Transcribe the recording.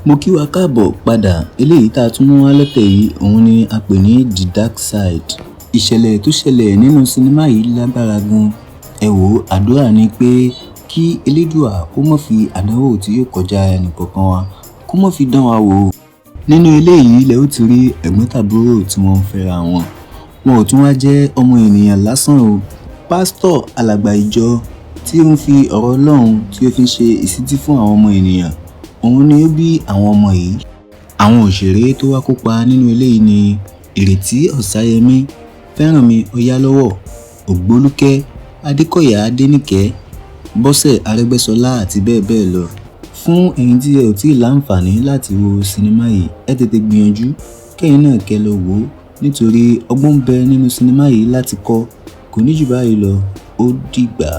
Mo kí wa káàbọ̀ padà. Eléyìí tá a tún mú wá lọ́tẹ̀ yìí, òun ni a pè ní The Dark Side. Ìṣẹ̀lẹ̀ tó ṣẹlẹ̀ nínú sinimá yìí lágbára gan. Ẹ wò ó, àdúrà ni pé kí Elédùà kó má fi àdánwò tí yóò kọjá ẹnìkọ̀ọ̀kan wa kó má fi dán wa wò. Nínú eléyìí lẹ ó ti rí ẹ̀gbọ́n tàbúrò tí wọ́n ń fẹ́ra wọn. Wọn ò tún wá jẹ́ ọmọ ènìyàn lásán o. Pásítọ̀ alàgbà ìjọ tí ó ń fi ọ̀rọ̀ Ọlọ́run tí ó fi ń ṣe ìṣítí fún àwọn ọmọ ènìyàn, òun ni ó bí àwọn ọmọ yìí. Àwọn òṣèré tó wá kópa nínú eléyìí ni Ìrètí Ọ̀sáyẹmí, Fẹ́rànmi Ọ̀yálọ́wọ́, Ògbólúkẹ́, Adékọ̀yà Adéníkẹ́, Bọ́sẹ̀ Arẹ́gbẹ́ṣọlá àti bẹ́ẹ̀ bẹ́ẹ̀ lọ. Fún ẹ̀yin tí ẹ ò tíì láǹfààní láti wo sinimá yìí, ẹ tètè gbìyànjú kẹ́yìn náà kẹ́ lọ wò ó nítorí ọgbọ́n ń bẹ nínú sinimá yìí láti kọ́. Kò ní jù báyìí lọ, ó dìgbà.